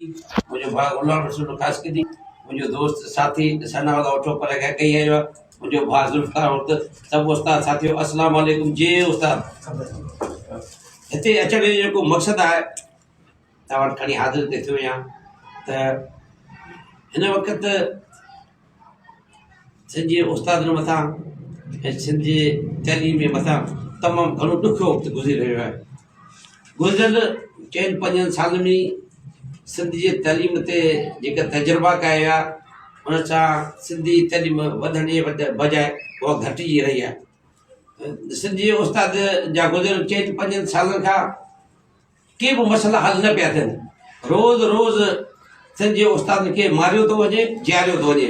منهنجو ڀاء غلام رسول خاصخيلي، منهنجو دوست ساٿي ثناء الله اوٺو پري کان ڪهي آيو آهي، منهنجو ڀاء ذوالفقار هوت، سڀ استاد ساٿيو السلام عليڪم جي استاد. هتي اچڻ جو جيڪو مقصد آهي توهان وٽ کڻي حاضر تي ٿيو آهيان ته هن وقت سنڌ جي استادن مٿان ۽ سنڌ جي تعليم جي مٿان تمام گهڻو ڏکيو وقت گذري رهيو آهي. گذريل چئن پنجن سالن ۾ سنڌ جي تعليم تي جيڪا تجربا ڪيا ويا ان سان سنڌي تعليم وڌڻ جي بجاءِ اها گهٽجي رهي آهي. سنڌ جي استاد جا گذريل چئن پنجن سالن کان ڪي به مسئلا حل نه پيا ٿين. روز روز سنڌ جي استادن کي ماريو ٿو وڃي، جياريو ٿو وڃي.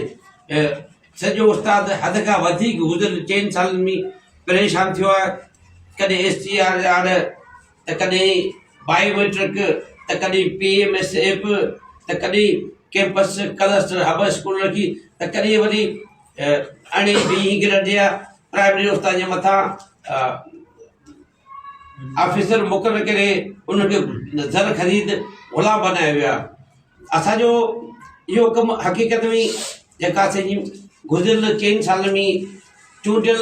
سنڌ جو استاد حد کان وڌيڪ گذريل چئن سالن ۾ پريشان ٿيو آهي. ڪڏهن ايس ٽي آر آر ته ڪڏهن بايو ميٽرڪ ته ڪڏهن پي ايم ايس ايپ ته ڪڏهن ڪيمپس ڪلسٽر هب اسڪول رکي ته ڪڏهن وري اڻي ويهين گريڊ جا پرائمري استاد جي مٿان آفيسر مقرر ڪري انهن کي زر خريد غلام بنايو ويو آهي. اسان جو اهو ڪم حقيقت ۾ جيڪا اسان جي گذريل چئن سالن ۾ چونڊيل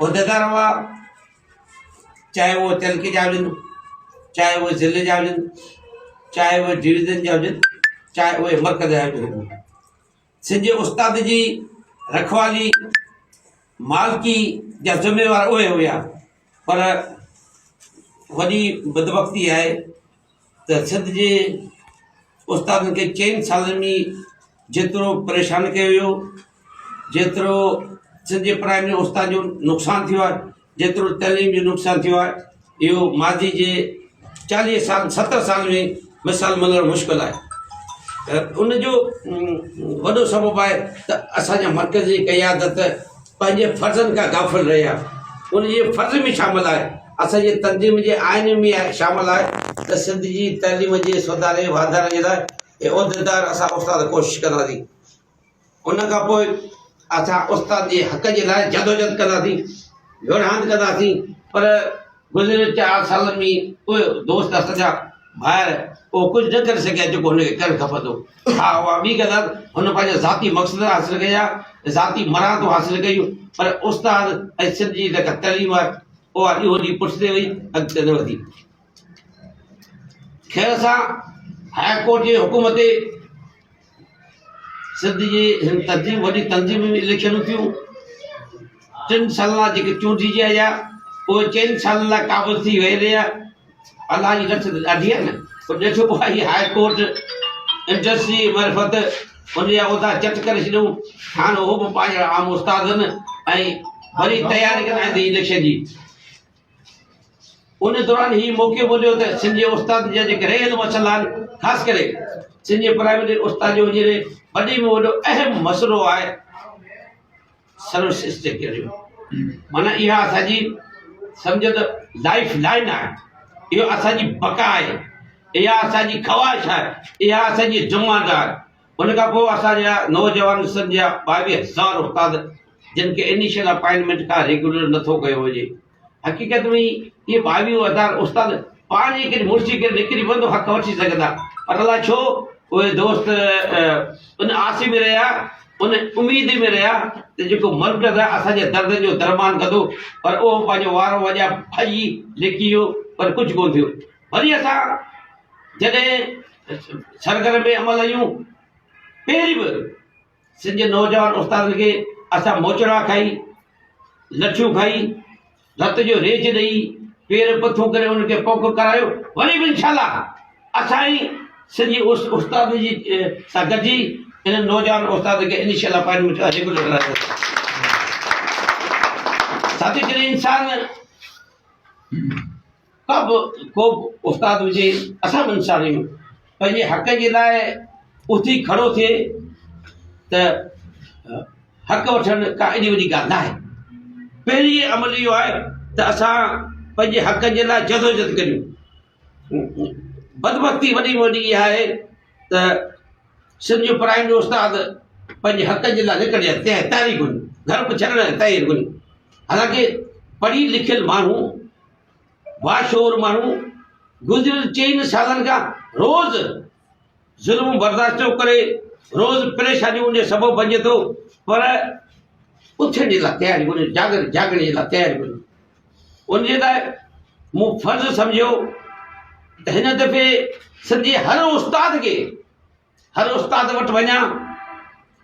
عهديدار هئا چاهي اهي تعلقي جا هجن چاهي اهي ضلعي جا هجن چاهي اهي ڊويزن جا هجن چاهي اهي مرڪز جا هجن سنڌ جي استاد جي رکوالي مالڪي جا ذميوار اهي هيا پر وڏي بدبختي آهي ته سنڌ جي استادن کي چئن سالن ۾ جيترو پريشان ڪيو ويو جيترو سنڌ جي پرائمري استاد جو نقصان ٿيو آهي جيترو تعليم جو نقصان ٿيو آهي اهو ماضي جي چاليهه سال 70 سال ۾ مثال ملڻ مشڪل آهي ان جو وڏو سبب آهي ته اسانجا مرڪزي قيادت پنهنجي فرضن کان غافل رهيا ان جي فرض ۾ شامل آهي اسانجي تنظيم جي آئين ۾ شامل آهي ته سنڌ جي تعليم جي سڌاري واڌاري جي لاء عهديدار اسان استاد ڪوشش ڪنداسين ان کان پوء اسان استاد جي حق جي لاء جدوجھد ڪنداسين، ويڙهاند ڪنداسين پر گذريل چار سالن ۾ اهي دوست اسان جا ڀائر اهو ڪجهه نه ڪري سگهيا جيڪو هن کي ڪرڻ کپندو ها اها ٻي ڳالهه آهي هن پنهنجا ذاتي مقصد حاصل ڪيا ذاتي مراعتون حاصل ڪيون پر استاد ۽ سنڌ جي جيڪا تعليم آهي اها ڏينهون ڏينهن پٺتي وئي اڳتي نه وڌي. خير سان هاء ڪورٽ جي حڪم تي سنڌ جي هن تنظيم وڏي تنظيم ۾ اليڪشنون ٿيون ٽن سالن لاء جيڪي چونڊجي آيا اهي چئن سالن لاء قابض ٿي ويهي رهيا الله جي رٿ ته ڏاڍي آهي نه پوء ڏٺو پوء هي هاء ڪورٽ انڊسٽري معرفت ان جا عهدا چٽ ڪري ڇڏيون هاڻ هو به پنهنجا عام استاد آهن ۽ وري تياري ڪندا آهن اليڪشن جي ان دوران هي موقعو مليو ته سنڌ جي استادن جا جيڪي رهيل مسئلا آهن خاص ڪري سنڌ جي پرائمري استاد جو هينئر وڏي ۾ وڏو اهم مسئلو آهي سروس اسٽرڪچر جو معنيٰ اها اسانجي سمجهو ته لائف لائن آهي اهو اسانجي بقا آهي اها اسانجي خواهش آهي اها اسانجي ڊمانڊ آهي ان کان پوء اسانجا نوجوان سنڌ جا ٻاويهه هزار استاد جن کي انيشل اپائنٽمينٽ کان ريگيولر نٿو ڪيو وڃي. حقيقت ۾ اهي 22 هزار استاد پاڻ جي ڪري مڙسي ڪري نڪري پوندو حق وٺي سگهندا پر الاء ڇو اهي دوست ان آس ۾ رهيا ان اميد ۾ رهيا ته جيڪو مرڪز آهي اسان جي دردن جو درمان ڪندو پر اهو پنهنجو وارو وڄا ڀڄي لڪي ويو پر ڪجهه ڪونه ٿيو وري اسان جڏهن سرگرم عمل آهيون پهرين به سنڌ جي نوجوان استادن کي اسان موچڙا کائي، لٺيون کائي، رت جو ريج ڏئي، پير پٿون ڪري انهن کي پوک ڪرايو، وري به انشاء الله اسان ئي سنڌ جي استادن جي سان گڏجي انهن نوجوان استادن کي انشاء الله اپائنٽمينٽ ريگيولر ڪرائينداسين. ساٿيو جڏهن انسان ڪا به ڪو به استاد هجي اسان به انسان آهيون پنهنجي حق جي لاء اٿي کڙو ٿئي ته حق وٺڻ ڪا ايڏي وڏي ڳالهه ناهي پهرين عمل اهو آهي ته اسان پنهنجي حق جي لاء جدوجهد ڪريون بدبختي وڏي ۾ وڏي اها آهي ته سنڌ جو پرائمري استاد پنهنجي حق جي لاء نڪرڻ جا تيار ئي ڪونهي گهر به ڇڏڻ لاء تيار ڪونهي حالانڪه پڙهي لکيل ماڻهو باشعور ماڻهو گذريل چئن سالن کان روز ظلم برداشت ٿو ڪري، روز پريشانيون ان جو سبب بنجي ٿو، پر اٿڻ جي لاء تيار ڪونهي، جاڳڻ جاڳڻ جي لاء تيار ڪونهي. ان جي لاء مون فرض سمجهيو ته هن دفعي سنڌ جي هر استاد کي هر استاد وٽ وڃان،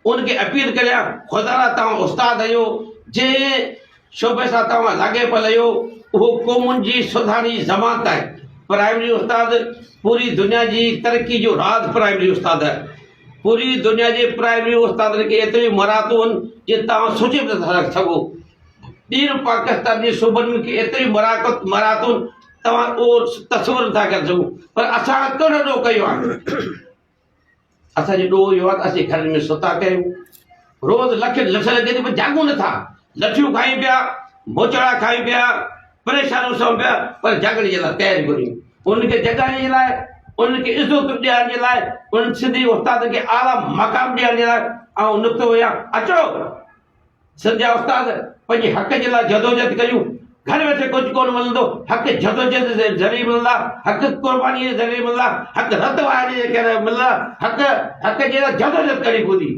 ان کي اپيل ڪريان، خدارا توهان استاد آهيو، جنهن شعبي سان توهان لاڳاپيل آهيو، اهو قومن جي سڌاري جي ضمانت آهي. پرائمري استاد پوري دنيا جي ترقي جو راز پرائمري استاد آهي. پوري دنيا جي پرائمري استادن کي ايتريون مراعتون آهن جي توهان سوچي به نٿا سگهو. ٻيهر پاڪستان جي صوبن ۾ ايتريون مراعتون توهان اهو تصور نٿا ڪري سگهو. پر اسان ڪهڙو ڏوهه ڪيو آهي؟ اسان جو ڏوهه اهو آهي ته اسين گهرن ۾ ستا پيا آهيون، روز لکين لٺ لڳي ٿي پر جاڳون نٿا، لٺيون کائين پيا، موچڙا کائين پيا، پريشانيون سهون پيا پر جاڳڻ جي لاء تيار ڪونهي. انهن کي جڳائڻ جي لاء، انهن کي عزت ڏيارڻ جي لاء، انهن سنڌي استادن کي اعليٰ مقام ڏيارڻ جي لاء آئون نڪتو آهيان. اچو! سنڌ جا استاد پنهنجي حق جي لاء جدوجهد ڪيون، گهر ويٺي ڪجهه ڪونه ملندو، حق جدوجهد جي ذريعي ملندا، حق قرباني جي ذريعي ملندا، حق رت وهائڻ جي ڪري ملندا، حق حق جي لاء جدوجهد ڪرڻي پوندي.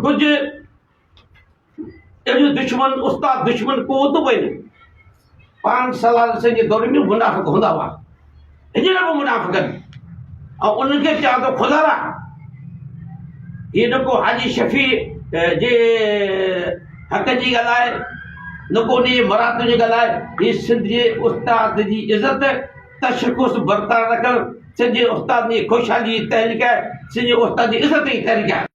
ڪجهه اهڙيون دشمن استاد دشمن قوتون به آهن. پاڻ صلي الله عليه وسلم جي دور ۾ منافق هوندا هئا، هينئر به منافق آهن ۽ انهن کي چوان ٿو خدا را هي نه ڪو حاجي شفيع جي حق جي ڳالهه آهي نه ڪو ان جي مراتن جي ڳالهه آهي، هي سنڌ جي استاد جي عزت تشخص برقرار رکڻ سنڌ جي استادن جي خوشحالي جي تحريڪ آهي، سنڌ جي استاد جي عزت جي تحريڪ آهي.